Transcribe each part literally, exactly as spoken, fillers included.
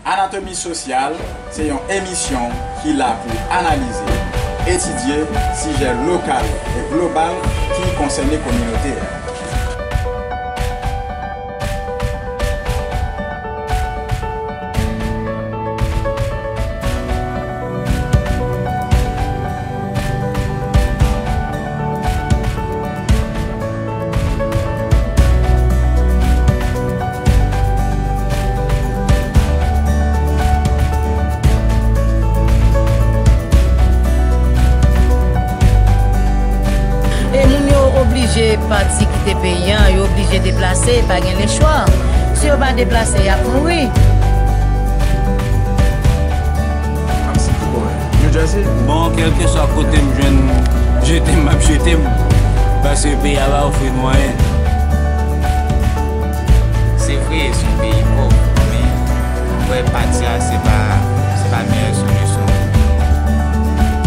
Anatomi Sosyal se yon emisyon ki la pou analize, etidye sijè lokal e global ki konsène kominote a. E moun yo oblije pati kite peyi a, yo oblije deplase, pa gen lechwa. Si yo pa deplase, y ap mouri. New Jersey? Bon, kèlkeswa kote m jwenn jete m, m ap jete m. Paske peyi a pa ofri nou anyen. Se vre, se yon peyi pòv, men mwen kwè pati a se pa, se pa meyè solisyon.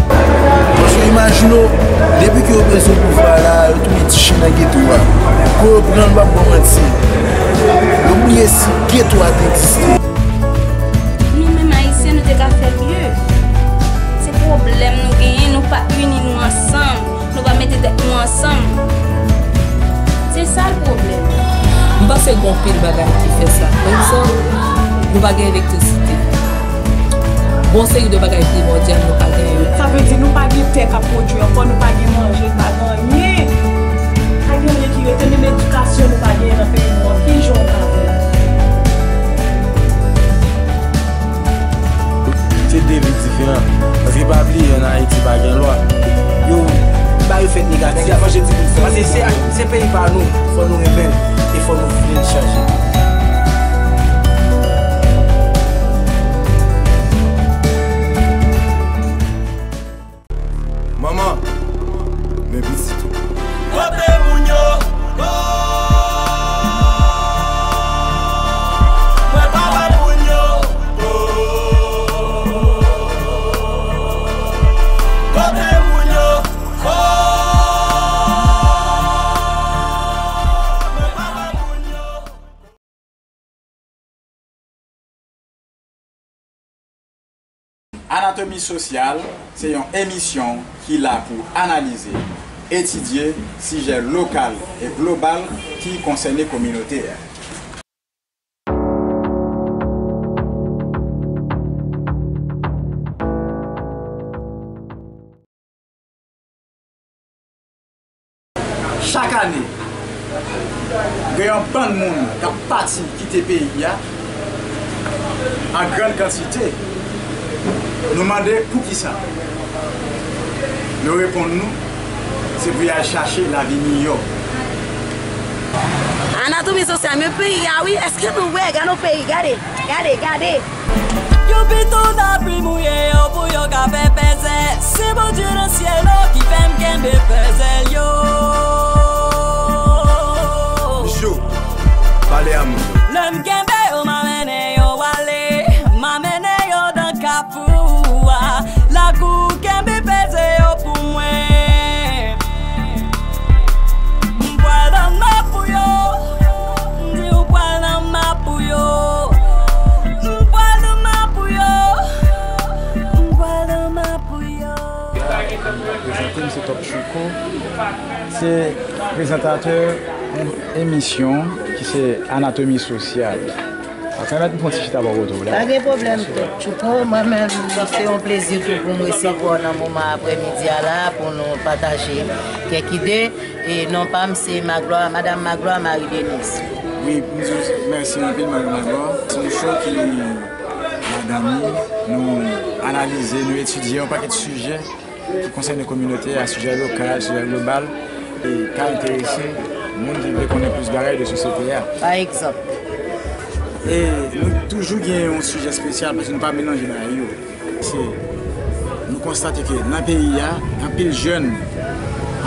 Paske imajine w, depi ke yo pran sou pouvwa la, yo tounen ti chen nan geto a. Kou yo pran l, m p ap ba w manti, yo bliye si geto a te egziste. Nou menm Ayisyen, nou te ka fè mye. Se pwoblèm nou genyen, nou pa ini nou ansanm, nou pa mete tèt nou ansanm. Se sa l pwoblèm. M panse gen anpil bagay ki fè sa. Pa egzanp, nou pa gen elektrisite. Bon seri de bagay primòdyal nou pa gen yo. Sa vle di nou pa gen tè k ap pwodui ankò, nou pa gen manje, nou pa gen anyen. Pa gen anyen ki rete, menm edikasyon nou pa genyen nan peyi nou an. Kijan w ka fè? Se de vi diferan. Paske pa bliye, ann Ayiti pa gen lwa. Yo, bagay yo fèt negatif. Nèg la manje ti bout fè. Paske se, se peyi pa nou, fò nou renmen l e fò nou vle l chanje. Manman, men pitit ou. Kote moun yo? Oh, mwen pa wè moun yo. Oh, kote moun yo? Oh, mwen pa wè moun yo. Anatomi Sosyal se yon emisyon ki la pou analize, etidye sijè lokal e global ki konsène kominote a. Chak ane, gen yon bann moun k ap pati kite peyi a an grann kantite. Nou mande poukisa. Yo reponn nou, se pou y al chache lavi miyò. Anatomi Sosyal, men peyi a wi, èske nou wè? Gade yon peyi, gade, gade, gade. Yo pito dapli mouye yo pou yo ka fè pèzè. Se Bondye nan syèl la ki fè m kenbe pèzè yo. Michou, pale a mwen. Lè m kenbe yo, m a mennen yo ale. M a mennen yo nan kafou a. Lakou kenbe pèzè yo pou mwen. M pral nan mapou yo. M di ou pral nan mapou yo. M pral nan mapou yo. M pral nan mapou yo. Prezante m se Top Tchouko. Se prezantatè yon emisyon ki se Anatomi Sosyal. Sa pèmèt m fè yon ti chita bò kote w la. Pa gen pwoblèm, Top Tchouko. Mwen menm, se yon plezi tou pou m resevwa w nan moman aprèmidi a la, pou nou pataje kèk ide. E non pa m, se Maglwa, Madanm Maglwa Marie Denise. Wi, m di w mèsi anpil, Madanm Maglwa. Se yon show ki madanm nou analize, nou etidye yon pakèt sijè ki konsène kominote a, sijè lokal, sijè global, e ka enterese moun ki vle konnen plis bagay de sosyete a. Pa egzanp. E nou toujou gen yon sijè espesyal paske nou pa melanje bagay yo. Se, nou konstate ke nan peyi a, anpil jèn,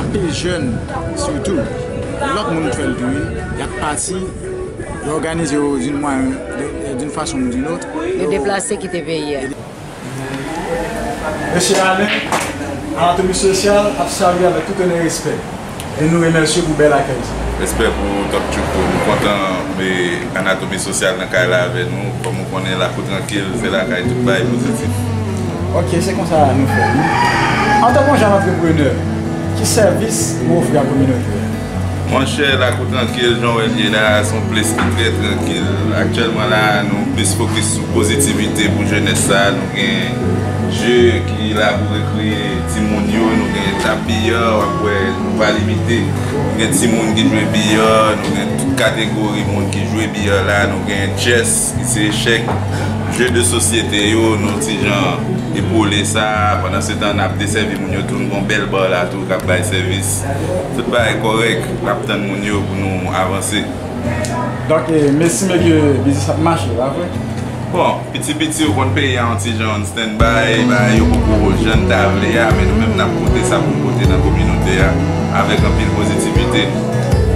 anpil jèn sitou, lòt moun fè l tou wi, y ap pati, yo òganize yo d'une mwa-, d'une façon ou d'une autre. Yo deplase kite peyi a. Mesye Alain, Anatomi Sosyal ap salye avèk tout onè e respè. E nou remèsye pou bèl akèy sa. Respè pou Top Tchouko. Nou kontan E Anatomi Sosyal nan kay la avè nou. Kòm ou konnen, Lakou Trankil, se lakay tout bagay pozitif. Ok, se konsa nou fè. Antanke yon jèn antreprenè, ki sèvis ou ofri a kominote a? Monchè, Lakou Trankil, jan w wè l ye la, se yon ples ki trè trankil. Aktyèlman la, nou plis fokis sou pozitivite pou jenès sa. Nou gen je ki la pou rekreye timoun yo, nou gen tab biya, w ap wè, nou pa limite. Nou gen timoun ki jwe biya, nou gen tout kategori moun ki jwe biya la, nou gen chess, ki se echèk, je de sosyete yo, nou ti jan epole sa. Pandan se tan, n ap desèvi moun yo tou, nou gen yon bèl bar la tou k ap bay sèvis. Tout bagay kòrèk, n ap tann moun yo pou nou avanse. Donk, eh, m estime ke biznis ap mache, pa vre? Bon, piti piti, ou konn peyi a yon ti jan on standby, bagay yo poko jan n ta vle a, men nou menm n ap pote sa pou n pote nan kominote a, avèk anpil pozitivite.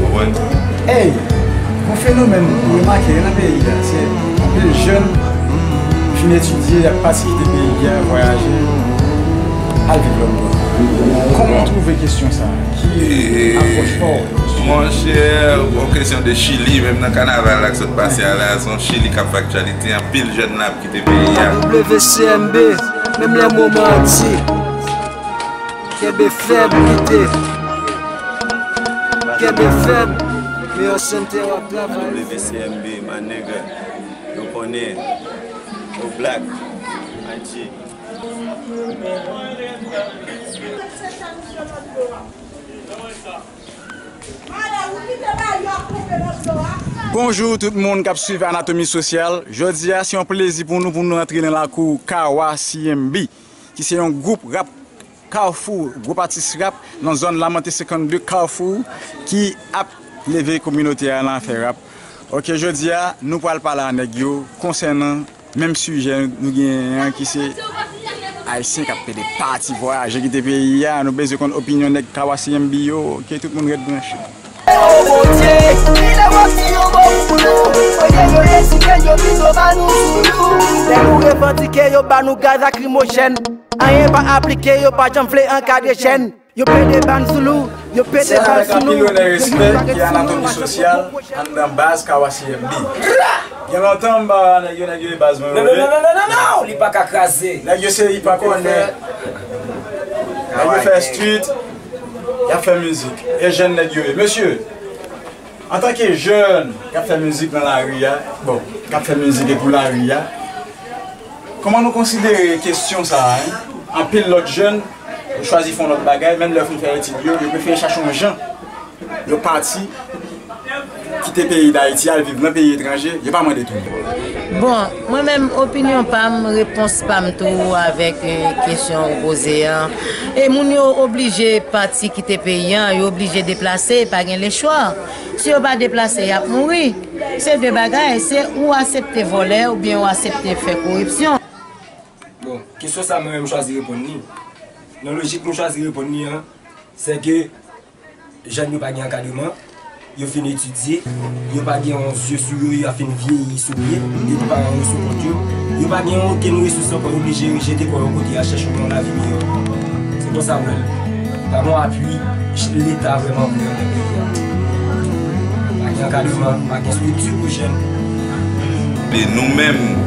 Ou konprann? Ey, yon fenomèn ou remake nan peyi a, se anpil jèn fin etidye, y ap pati kite peyi a, vwayaje, al viv lòt bò. Kòman w twouve kesyon sa a? Ki apwòch pa w? Monchè, yon kesyon de Chili, menm nan kanaval la k sot pase a la, se yon Chili k ap fè aktyalite, anpil jèn la ap kite peyi a. W C M B, menm lè moman an di, kenbe fèm, kite. Kenbe fèm, meyè sante w ap travay. W C M B, my nigga, nou konnen, nou black, I G. Bonjou tout moun k ap swiv Anatomi Sosyal. Jodi a, se yon plezi pou nou, pou nou rantre nan lakou Kawa C M B, ki se yon gwoup rap Kafou, gwoup atis rap nan zòn Lamante senkannde Kafou, ki ap leve kominote a nan afè rap. Ok, jodi a, nou pral pale a nèg yo konsènan menm sijè nou genyen an, ki se Ayisyen k ap pede pati vwayaje kite peyi a. Nou bezwen konn opinyon nèg Kawa C M B yo. Ok, tout moun ret branche. Bondye, lè w ap di yon mo pou nou, olye yo esite, yo pito ba nou zoulou. Lè nou revandike, yo ba nou gaz lakrimojèn. Anyen pa aplike, yo pa janm vle ankadre jèn. Yo pede ba n zoulou, yo pede ba n zoulou. Se avèk anpil onè e respè ki Anatomi Sosyal anndan baz Kawa C M B. Gen lontan m pa nèg yo, nèg yo e baz mwen yo. Non, non, non, non, non, non, non, li pa ka kraze. Nèg yo se hip hop yo fè. Nèg yo fè street. Y ap fè mizik. E jèn nèg yo ye. Mesye, antanke jèn k ap fè mizik nan lari a, bon, k ap fè mizik e pou lari a, kòman nou konsidere kesyon sa a, en? Anpil lòt jèn, yo chwazi fè yon lòt bagay, menm lè yo fin fè etid yo, yo prefere chache yon jan yo pati, kite peyi Dayiti, al viv nan peyi etranje, yo pa mande tounen. Bon, mwen menm, opinyon pa m, repons pa m tou avèk, eh, kesyon ou poze an. E moun yo oblije pati kite peyi an, yo oblije deplase, pa gen lechwa. Si yo pa deplase, y ap mouri. Se de bagay, se ou aksepte vòlè oubyen ou aksepte fè koripsyon. Bon, kesyon sa mwen menm m chwazi reponn li. Nan lojik nou chwazi reponn li an, se ke jèn yo pa gen ankadreman, yo fin etidye, yo pa gen yon zye sou yo, yo fin vyeyi sou pye, depi paran yo sou kont yo, yo pa gen okenn resous ankò, yo oblije jete kò yo kote a chèche yon lavi miyò. Se konsa m wè l. Pa gen apui Leta vrèman vre nan peyi a. Pa gen ankadreman, pa gen estrikti pou jèn. E nou menm,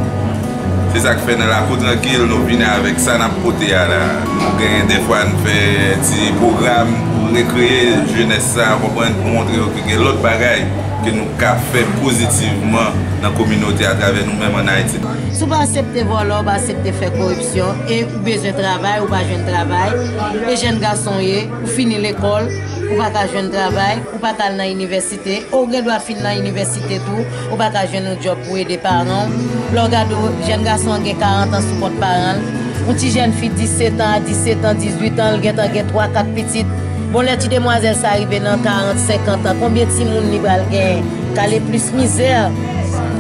se sa k fè nan Lakou Trankil, nou vini avèk sa n ap pote a la. Nou gen dèfwa n fè ti pwogram pou rekreye jenès sa, konprann, pou montre yo ke gen lòt bagay ke nou ka fè pozitivman nan kominote atravè nou menm ann Ayiti. Si w pa aksepte vòlè, w pa aksepte fè koripsyon, e ou bezwen travay, ou pa jwenn travay, e jèn gason w ye, ou fini lekòl, ou pa ka jwenn travay, ou pa ka al nan inivèsite, ou gen dwa fin nan inivèsite tou, ou pa ka jwenn yon djòb pou ede paran w. Lè w gade w, jèn gason an gen karant an sou kont paran l, yon ti jèn fi disèt an a disèt an, dizuit an, l gentan gen twa, kat pitit. Bon, lè ti demwazèl sa rive nan karant, senkant an, konbyen timoun li pral genyen? K ale plis mizè,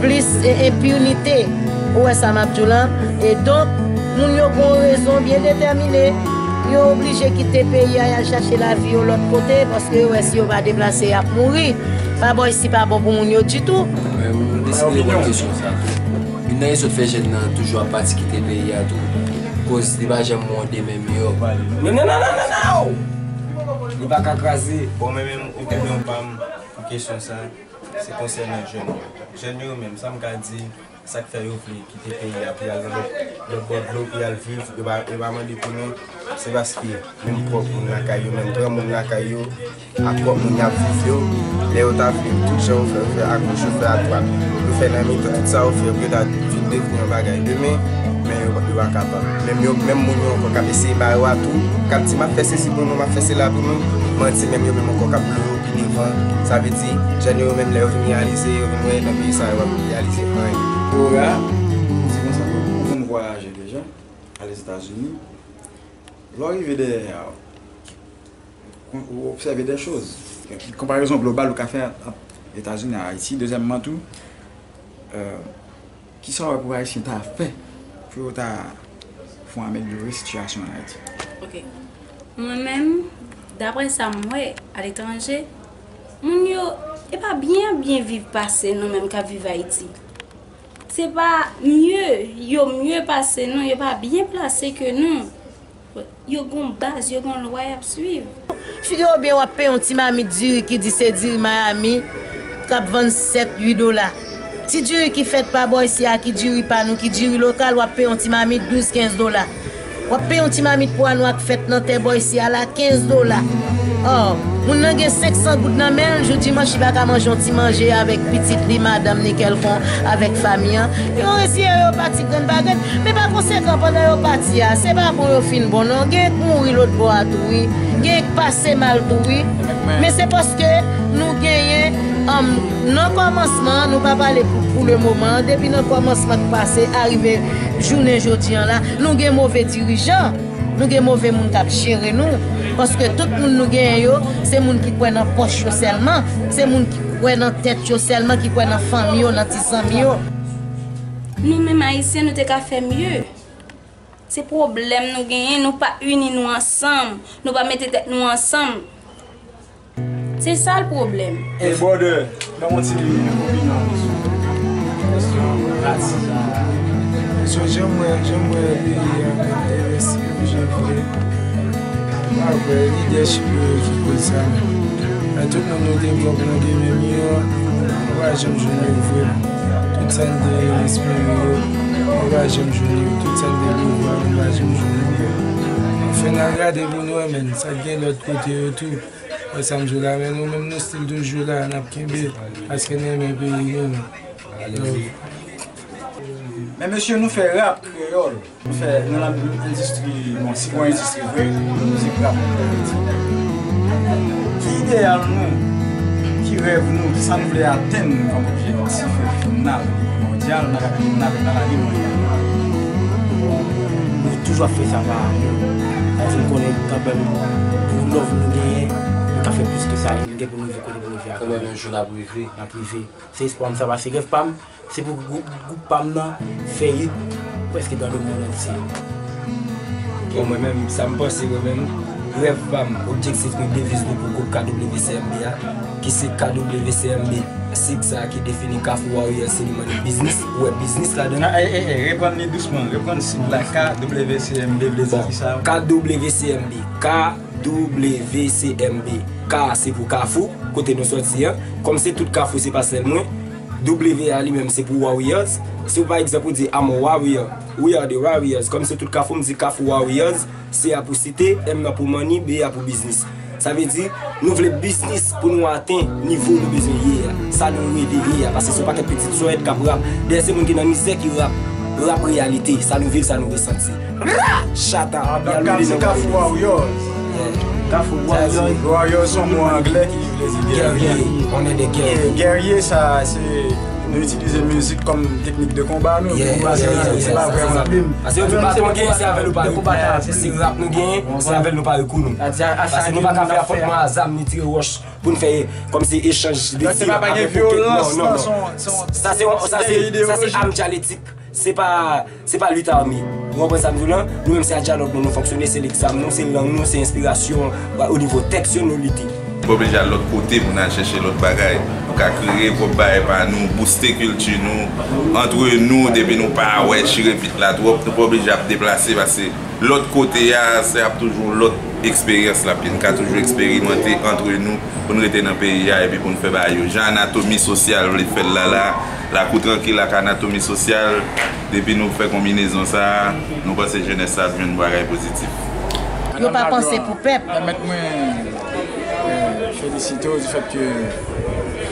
plis, e, enpinite. Ou wè sa m ap di w lan? E donk, moun yo gen yon rezon byen detèmine. Yo oblije kite peyi a, y al chache lavi yo lòt kote, paske yo wè si yo pa deplase, y ap mouri. Pa bò isi pa bon pou moun yo ditou. Mwen, m deside reponn kesyon sa tou. Youn nan rezon k fè jèn nan toujou ap pati kite peyi a tou, koz li pa janm wonde men miyò. Non, non, non, non, non, non! Li pa ka kraze. Bon, mwen menm, opinyon pa m pou kesyon sa. Se konsènan jèn yo. Jèn yo menm, sa m ka di, sa k fè yo vle kite peyi a pou y al nan lòt, lòt bò dlo pou y al viv, yo pa, yo pa mande pou nou, se paske menm pwòp moun lakay yo, menm granmoun lakay yo, ak pwòp moun y ap viv yo, lè yo ta vle tout jan yo fè, yo fè agòch, yo fè adwat, yo fè nan mitan, tout sa yo fè pou yo ta vin devni yon bagay demen, men yo, yo pa kapab. Menm yo, menm moun yo ankò k ap eseye ba yo atou, k ap di, "M ap fè sesi pou nou, m ap fè sela pou nou," manti, menm yo menm ankò k ap bloke yo pi devan. Sa vle di, jèn yo menm, lè yo vin reyalize, yo vin wè nan peyi sa, yo pa vin reyalize anyen. Laura, se konsa ke ou konn vwayaje deja, a Lèzetazini. Lè w rive dèyè a, ou obsève de choz. Ki konparezon global ou ka fè ant Etazini ak Ayiti? Dezyèmman tou, euh, kisa w wè pou Ayisyen ta fè pou yo ta fè yon amelyore sitiyasyon an Ayiti? Ok. Mwen menm, daprè sa m wè aletranje, moun yo, e pa byen ap byen viv pase nou menm k ap viv Ayiti. Se pa mye, yo mye pase nou, yo pa byen plase ke nou. Yo gon baz, yo gon lwa y ap swiv. Figure w byen, w ap peye yon ti mamit diri ki di se diri Miami, k ap vann sèt, uit dola. Ti diri ki fèt pa bò isi a, ki diri pa nou, ki diri lokal, w ap peye yon ti mamit douz, kenz dola. W ap peye yon ti mamit pwa nwa k fèt nan tè bò isi a la, kenz dola. Ò, moun nan gen senk san goud nan men l, jou dimanch li pa ka manje yon ti manje avèk pitit li, madanm ni kèlkon, avèk fanmi an. Yo retire yo pati grenn pa grenn. Men pa konsekan, pandan yo pati a, se pa bon yo fin bon non. Gen k mouri lòt bò a tou, wi. Gen k pase mal tou, wi. Men se paske nou genyen, um, nan kòmansman, nou pa pale pou, pou le moman, depi nan kòmansman k pase, arive jounen jodi an la, nou gen move dirijan. Nou gen move moun k ap jere nou. Paske tout moun nou genyen yo, se moun ki kwè nan pòch yo sèlman. Se moun ki kwè nan tèt yo sèlman, ki kwè nan fanmi yo, nan ti zanmi yo. Nou menm Ayisyen, nou te ka fè mye. Se pwoblèm nou genyen, nou pa ini nou ansanm, nou pa mete tèt nou ansanm. Se sa l pwoblèm. Hey brother, ban m yon ti opinyon sou kesyon rasis sa. Sou jan m wè, jan m wè peyi a enterese m, jan m vle. M pa kwè lidèchip yo ki koz sa. Men tout moun nou te vle nan gen menm yo, nou pa janm jwenn yo vre. Tout sa n te espere yo, nou pa janm jwenn yo. Tout sa n te prevwa, nou pa janm jwenn yo. Anfen, n al gade pou nou wè, men sa k gen lòt kote yo tou. Wè sa m di w la, men nou menm nou still toujou la, n ap kenbe, paske n renmen peyi nou. Men mesye, nou fè rap kreyòl, nou fè nan la endistri, bon, si gon endistri vre, mizik rap. Ki ideyal nou, ki rèv nou, ki sa nou vle atenn kòm objektif final mondyal, nan, nan, nan lavi mondyal? Nou toujou ap fè sa pa amou. Paske nou konnen kanmenm, pou love nou genyen, nou ka fè plis ke sa, e nou gen pou nou rive kote pou nou rive a kanmenm. Yon jou n ap rive. N ap rive. Se espwa m sa, paske rèv pa m, se pou gwoup, gwoup pa m nan fè hit prèske dans le monde entier. Bon, mwen menm, sa m panse, mwen menm, rèv pa m, objektif nou, deviz nou pou gwoup K W C M B a, ki se K W C M B, sig sa a ki defini Kafou Warriors, se li mande biznis, ou wè biznis ladan l. Ah, eh, eh, eh, reprann li dousman, reprann sig la, K W C M B vle di kisa? K W C M B, K W C M B, K se pou Kafou, kote nou sòti an, kòm se tout Kafou, se pa sèl mwen, W a li menm se pou Warriors. Si w pa egzanp ou di I'm a Warrior, we are the Warriors. Kòm se tout Kafou, m di Kafou Warriors, C a pou site, M nan pou money, B a pou biznis. Sa vle di, nou vle biznis pou nou atenn nivo nou bezwen ye a. Sa nou reve ye a. Paske se yon pakèt pitit sòyèt k ap rap. Dèyè se moun ki nan mizè ki rap. Rap reyalite. Sa nou viv, sa nou resanti. Ra! Chata! Ah, donk, Kafou Warriors. Kafou Warriors. Warriors se yon mo anglè ki vle di guerrier. Guerrier. On est des guerriers. Guerrier, sa, se, nou itilize mizik kòm teknik de konba, nou. Yeah, yeah, yeah, yeah. Se pa vrèman bim. Paske yo di baton nou genyen, se avè l nou pare kou. Se rap nou genyen, se avè l nou pare kou nou. Paske nou pa ka fè afwontman a zam ni tire wòch pou n fè kòmsi echanj de tir avèk pokèt. Non, non, non. Sa se, sa se, sa se am dyaletik. Se pa, se pa lit arme. Ou konprann sa m di w lan? Nou menm se a dyalòg nou, nou fonksyone, se legzam nou, se lang nou, se enspirasyon, o nivo tèks yo nou lite. Nou pa oblije al lòt kote pou n al chèche lòt bagay. Nou ka kreye pwòp bagay pa nou, booste kilti nou, antre nou, depi nou pa wè chire pit la twòp, nou pa oblije ap deplase, paske lòt kote a, se ap toujou lòt eksperyans l ap gen. N ka toujou eksperimante antre nou pou n rete nan peyi a epi pou n fè bagay yo. Jan anatomi sosyal vle fè l la la, lakou trankil ak anatomi sosyal, depi nou fè konbinezon sa a, nou panse jenès la ap jwenn bagay pozitif. Yo pa panse pou pèp. Pèmèt mwen eh, felisite w di fèt ke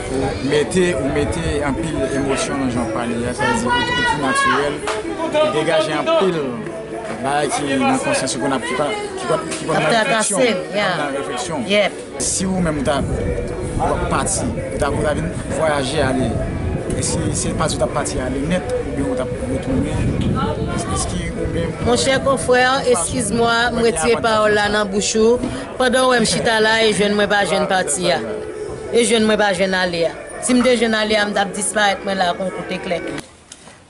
ou mete ou mete anpil emosyon nan jan w pale a, sa vle di ou tou natirèl, ou degaje anpil bagay ki nan konsyans ou konn ap ki konn ki konn nan refleksyon, nan refleksyon. Si ou menm ou ta w ap pati, ou ta ou ta vin vwayaje ale, eske se pati ou t ap pati ale nèt oubyen ou t ap retounen? Eske ou menm. Monchè konfrè, eskiz mwa, m retire pawòl la nan bouch ou. Pandan w wè m chita la, e jwenn mwen pa jwenn pati a. E jwenn mwen pa jwenn ale a. Si m te jwenn ale a, m t ap disparèt mwen la kon kout eklè.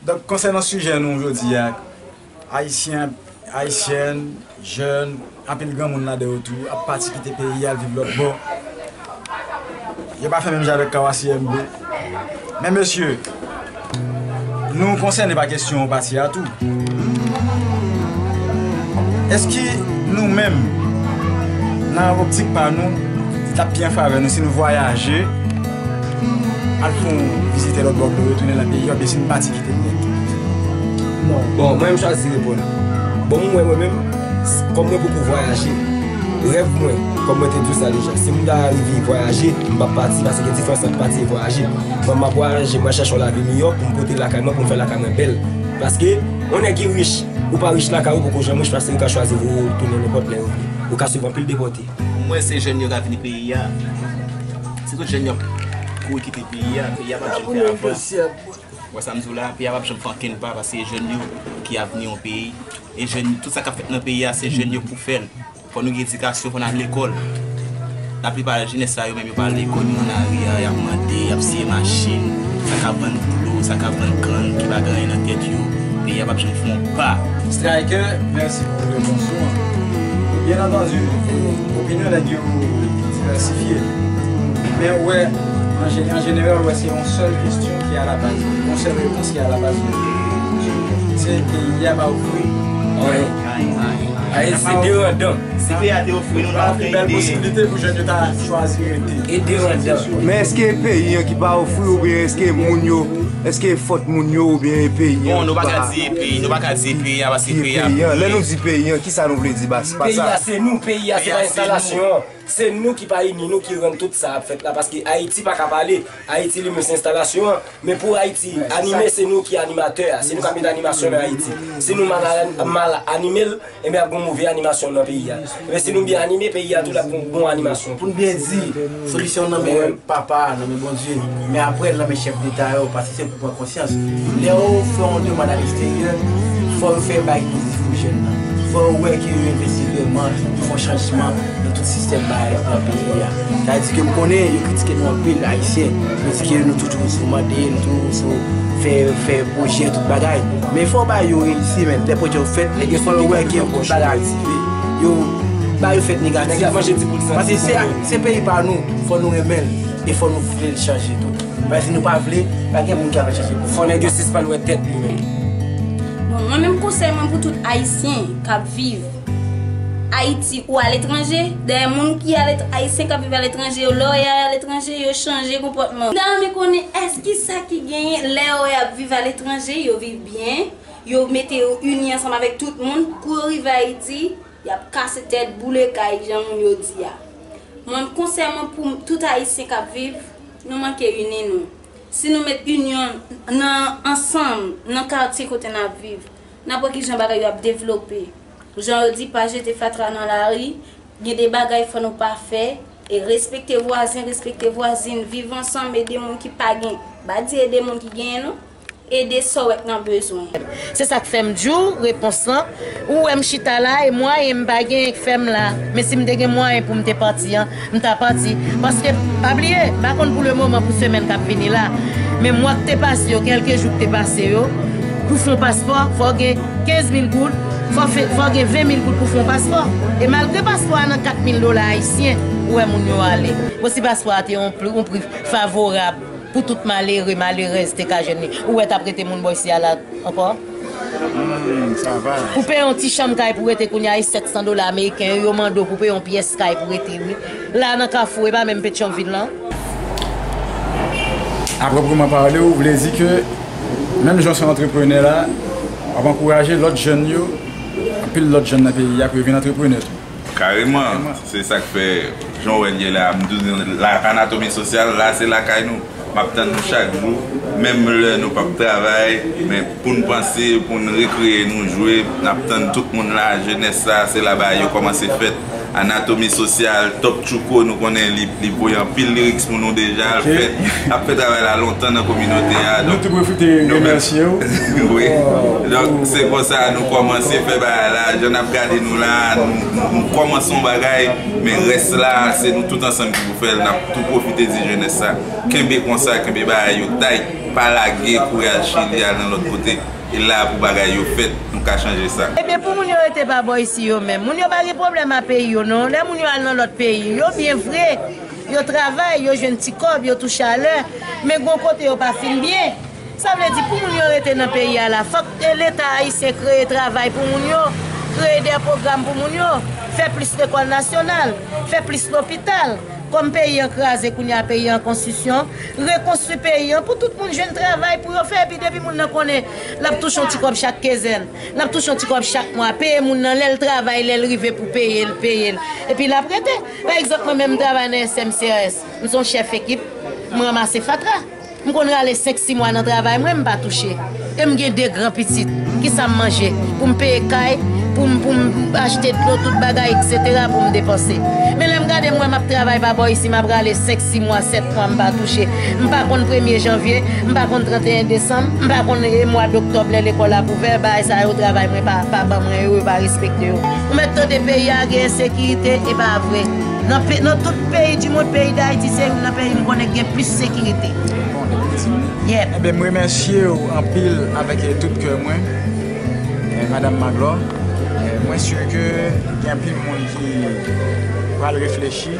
Donk, konsènan sijè nou jodi a, Ayisyen, Ayisyèn, jèn, anpil granmoun ladan yo tou ap pati kite peyi a al viv lòt bò. Yo pa fè menm jan avèk Kawas I M B. Men mesye, nou konsène pa kesyon pati a tou. Èske nou menm, nan optik pa nou, t ap pi an favè nou si nou vwayaje, al fè yon vizite lòt bò pou nou retounen nan peyi a, oubyen si nou pati kite l nèt? Bon, mwen menm chwazi reponn. Bon, mwen, mwen menm, kòm mwen poko vwayaje, rèv mwen, kòm mwen te di w sa deja, si m ta rive vwayaje, m p ap pati, paske gen diferans ant pati e vwayaje. Mwen, m ap vwayaje, mwen chèche yon lavi miyò pou m pote lakay mwen, pou m fè lakay mwen bèl. Paske, yon nèg ki rich, ou pa rich lakay ou, poko janm rich, paske yo ka chwazi voye w tounen nenpòt lè yo vle. Ou ka swiv anpil depòte. Mwen, se jèn yo ka vini peyi a. Se tout jèn yo ap kouri kite peyi a. Peyi a p ap janm fè avans. Wè sa m di w la, peyi a p ap janm fè ankenn pa, paske se jèn yo ki avni yon peyi. E jèn, tout sa k ap fèt nan peyi a, se jèn yo pou fè l. Fò nou gen edikasyon, fò n al lekòl. Laplipa jenès sa yo menm yo pa al lekòl, yo nan lari a, y ap mande, y ap siye machin, sa k ap vann dlo, sa k ap vann kann, ki pa gen anyen nan tèt yo. Peyi a p ap janm fè yon pa. Striker, mèsi pou repons ou an. Byen antandi, opinyon nèg yo divèsifye. Men ou wè, an jeneral, ou wè se yon sèl kesyon ki alabaz, yon sèl repons ki alabaz. Se peyi a pa ofri anyen. Ayiti se derandan. Si peyi a te ofri nou, nou ta fè ide. Bèl posibilite pou jèn yo ta chwazi rete. E derandan. Men èske peyi an ki pa ofri oubyen èske moun yo, èske fòt moun yo oubyen e peyi an? Bon, nou pa ka di e peyi, nou pa ka di e peyi a, paske peyi a. Lè nou di peyi an, kisa nou vle di? Peyi a se nou, peyi a se pa enstalasyon an. Se nou ki pa ini nou ki rann tout sa ap fèt la, paske Ayiti pa ka pale. Ayiti li menm se enstalasyon an. Men pou Ayiti anime, se nou ki animatè a, se nou k ap met animasyon nan Ayiti. Si nou mal, mal anime l, enben ap gen move animasyon nan peyi a. Men si nou byen anime, peyi a tou l ap gen bon animasyon. Pou n byen di, solisyon nan men papa a, nan men Bondye, men apre l nan men chèf deta yo, paske se pou pran konsyans. Lè w fè yon demann aleksteryè, fò yo fè bagay ki pozitif pou jèn nan. Fò yo wè ke yo envesti vrèman, yo fè yon chanjman nan tout sistèm bagay nan peyi a. Sa vle di ke m konnen yo kritike nou anpil, Ayisyen. Yo di ke nou toujou sou mande, nou toujou sou fè, fè pwojè, tout bagay. Men fò bagay yo reyisi, men lè pwojè yo fèt, fò yo wè ke tout bagay aktive. Yo, bagay yo fèt negatif. Paske se, se peyi pa nou, fò nou renmen l, e fò nou vle l chanje tou. Paske si nou pa vle, pa gen moun ki ap chanje pou nou. Fò nèg yo sispann wè tèt li menm. Bon, mwen menm konsèy mwen pou tout Ayisyen k ap viv Ayiti ou aletranje, dayè moun ki alet-, Ayisyen k ap viv aletranje yo, lè w ye aletranje, yo chanje konpòtman yo. M ta renmen konnen èske sa ki genyen lè w ye ap viv aletranje, yo viv byen, yo mete yo ini ansanm avèk tout moun, kou yo rive Ayiti, y ap kase tèt, boule kay, jan moun yo di a. Mwen, konsèy mwen pou tout Ayisyen k ap viv, nou manke ini nou. Si nou met inyon nan, ansanm nan katye kote n ap viv, n ap wè kijan bagay yo ap devlope. Jan yo di, pa jete fatra nan lari, gen de bagay fò nou pa fè, e respekte vwazen, respekte vwazin, viv ansanm, ede moun ki pa gen. M pa di ede moun ki genyen non, ede sa w wè k nan bezwen. Se sa k fè m di w repons lan. Ou wè m chita la, e mwayen m pa genyen k fè m la. Men si m te gen mwayen pou m te pati an, m ta pati. Paske, pa bliye, m pa konn pou lemoman pou semèn k ap vini la. Men mwa k te pase yo, kèlke jou k te pase yo, pou fè yon paspò, fò w gen kenz mil goud, fò fè, fò w gen ven mil goud pou fè yon paspò. E malgre paspò a nan kat mil dola ayisyen, ou wè moun yo ale. Bon, si paspò a te yon pri, yon pri favorab, pou tout malere, malerèz te ka jwenn li. Ou wè t ap rete moun bò isi a la ankò? Hmm, sa va. Pou peye yon ti chanm kay pou rete kounye a, e sèt san dola ameriken yo, yo mande w pou peye yon pyès kay pou rete, wi. La nan Kafou, e pa menm Petyonvil lan. A pwopreman pale, ou vle di ke menm jan w se antreprenè la, w ap ankouraje lòt jèn yo, anpil lòt jèn nan peyi a pou yo vin antreprenè tou. Kareman, se sa k fè, jan w wè n ye la, m toujou di, la, Anatomi Sosyal, la, se lakay nou. M ap tann nou chak jou, menm lè nou p ap travay, men pou n panse, pou n rekreye nou, jwe, n ap tann tout moun la, jenès sa, se la bagay yo kòmanse fèt. Anatomi Sosyal, Top Tchouko, nou konnen li, li voye anpil lyrics pou nou deja, l fè, ap fè travay la lontan nan kominote a. Nou tou pwofite remèsye w. Wi. Donk, se konsa nou kòmanse fè bagay la, jan n ap gade nou la, nou, nou, nou kòmanse yon bagay, men rès la, se nou tout ansanm ki pou fè l, n ap tou pwofite di jenès sa, kenbe konsa, kenbe bagay yo tayt, pa lage, kouri al Chili, al nan lòt kote. E la pou bagay yo fèt, nou ka chanje sa. Ebyen, pou moun yo rete pa bò isi yo menm, moun yo pa gen pwoblèm a peyi yo non. Lè moun yo al nan lòt peyi, yo byen vre, yo travay, yo jwenn ti kòb, yo touche alè, men gon kote yo pa fin byen. Sa vle di pou moun yo rete nan peyi a la, fòk Leta ayisyen kreye travay pou moun yo, kreye de pwogram pou moun yo, fè plis lekòl nasyonal, fè plis lopital. Kòm peyi an kraze kounye a, peyi an konstrisyon, rekonstwi peyi an pou tout moun jwenn travay pou yo fè, epi depi moun nan konnen l ap touche yon ti kòb chak kenzèn, l ap touche yon ti kòb chak mwa, peye moun nan lè l travay, lè l rive pou peye l, peye l, epi l ap rete. Pa egzanp, mwen menm m travay nan S M C R S, m se yon chèf ekip, m ranmase fatra. M konn rale senk sis mwa nan travay mwen, m pa touche. E m gen de gran pitit. Kisa m manje? Pou m peye kay, pou m, pou m achte dlo, tout bagay, etsetera, pou m depanse. Men lè m gade m wè m ap travay pa bò isi, m ap rale senk sis mwa, sèt mwa, m pa touche. M pa konn premye janvye, m pa konn tranteyen desanm, m pa konn, e, mwa doktòb lè lekòl ap ouvè, bagay sa yo travay mwen pa, pa ban mwen yo, yo pa respekte yo. Ou mèt tande peyi a gen ensekirite, e pa vre. Nan pe-, nan tout peyi di mond, peyi Dayiti se youn nan peyi m konnen gen plis sekirite. Bon, depi pitit. Yep. Ebyen, m remèsye w anpil avèk, eh, tout kè mwen, eh, Madanm Maglò. Eh, mwen si ke gen anpil moun ki pral reflechi,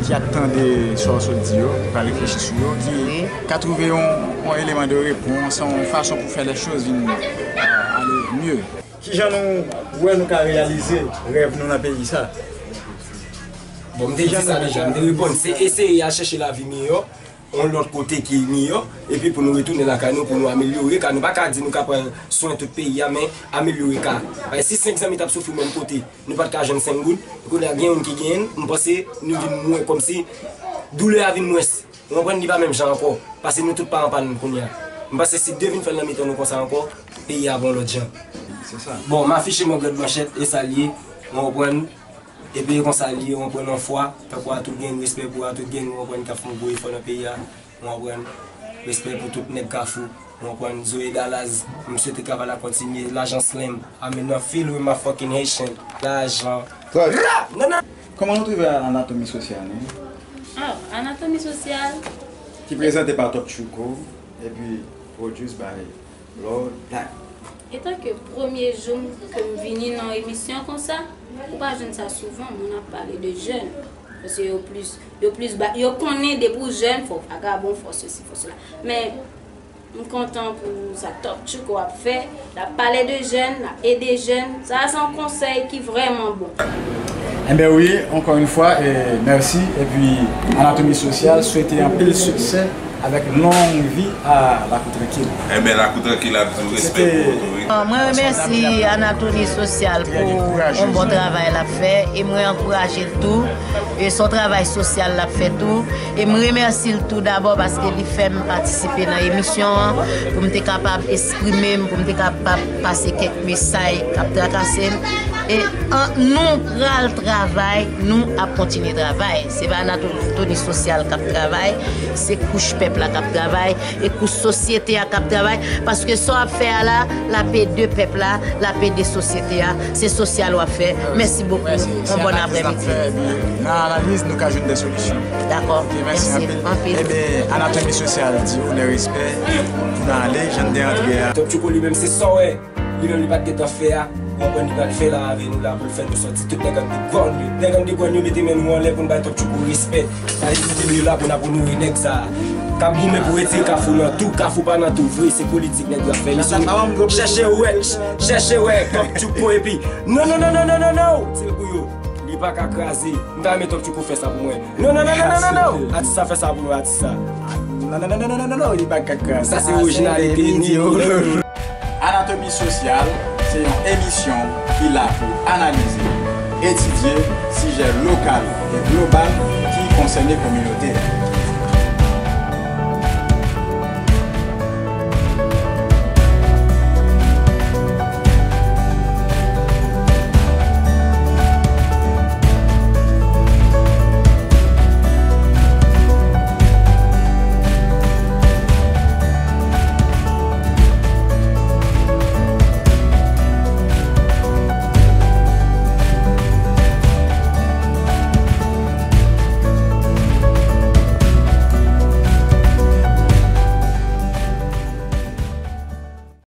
ki ap tande sa w sot di yo, ki pral reflechi sou yo, ki ka twouve yon, yon eleman de repons, yon fason pou fè lè choz vin, eh, ale mye. Kijan nou wè nou ka reyalize rèv nou nan peyi sa? Bon, m te di sa deja, m te reponn, se eseye al chèche lavi miyò, yon lòt kote ki miyò, epi pou nou retounen lakay nou, pou nou amelyore ka. Nou pa ka di nou ka pran swen tout peyi a, men amelyore ka. Paske si senk zanmi t ap soufri menm kote, nou pa t ka jwenn senk goud, kounye a gen youn ki genyen l, m panse nou vin mwen kòmsi doulè a vin mwens. Ou konprann, li pa menm jan ankò, paske nou tout pa an pann kounye a. M panse si de vin fè l nan mitan nou konsa ankò, peyi a ap yon lòt jan. Se sa. Bon, m afiche mwen gad manchèt, e sa l ye, ou konprann, epi e konsa l ye, ou konprann, yon fwa, tankou Atout Gang, respè pou Atout Gang, ou konprann, k ap fè yon gwo efò nan peyi a, ou konprann, respè pou tout nèg Kafou, ou konprann, Zoe Dallas, m swete travay la kontinye, Lajan Slim, I'm in a feel with my fucking Haitian, Lajan. Ra! Nan, nan! Kòman nou twouve Anatomi Sosyal, non? Oh, Anatomi Sosyal. Ki prezante pa Top Tchouko, epi produce by Lord Black. Etanke premye jou m, ke m vini nan emisyon konsa, ou pa jwenn sa souvan, moun ap pale de jèn. Paske yo plis, yo plis ba, yo konnen depi w jèn, fò w vagabon, fò sesi, fò sela. Men, m kontan pou sa Top Tchouko ap fè. L ap pale de jèn, l ap ede jèn. Sa a se yon konsèy ki vrèman bon. Enben wi, ankò yon fwa, e, mèsi. Epi Anatomi Sosyal swete anpil siksè avèk long vi a Lakou Trankil. Enben, Lakou Trankil ap di w respè pou ou tou, wi. Mwen remèsye Anatomi Sosyal pou yon bon travay l ap fè e mwen ankouraje l tou. E se yon travay sosyal l ap fè tou. E m remèsye l tou dabò paske li fè m patisipe nan emisyon an, pou m te kapab eksprime m, pou m te kapab pase kèk mesaj k ap trakase m. E an, nou pral travay, nou ap kontinye travay. Se pa Anatoni Sosyal k ap travay, se kouch pèp la k ap travay, e kouch sosyete a k ap travay. Paske sa w ap fè a la, l ap ede pèp la, l ap ede sosyete a. Se sosyal w ap fè. Mèsi bokou. Yon bòn aprèmidi. Nan analiz, nou ka jwenn de solisyon. Dakò. Ok, mèsi anpil. Anpil. Ebyen, Anatomi Sosyal di w lè respè pou nou ale, jan n te antre a. Top Tchouko li menm, se sa w wè. Li menm, li pa t gentan fè a. Ou konprann, li pral fè la avè nou la pou l fè nou sòti. Tout nèg an de gòn, nèg an de gòn yo mete men nou anlè pou n bay Top Tchouko respè. Sa vle di nou la pou n ap onore nèg sa a. K ap goumen pou retire Kafou nan tou. Kafou pa nan tou vre, se politik nèg yo ap fè. Misye chèche wè, chèche wè Top Tchouko epi non, non, non, non, non, non, non, se pou yo. Li pa ka kraze. M ta renmen Top Tchouko fè sa pou mwen. Non, non, non, non, non, non, non. Atis sa fè sa pou nou, atis sa. Non, non, non, non, non, non, non, non, li pa ka kraze. Sa se orijinalite Nini. Anatomi Sosyal se yon emisyon ki la pou analize, etidye sijè lokal e global ki konsène kominote a.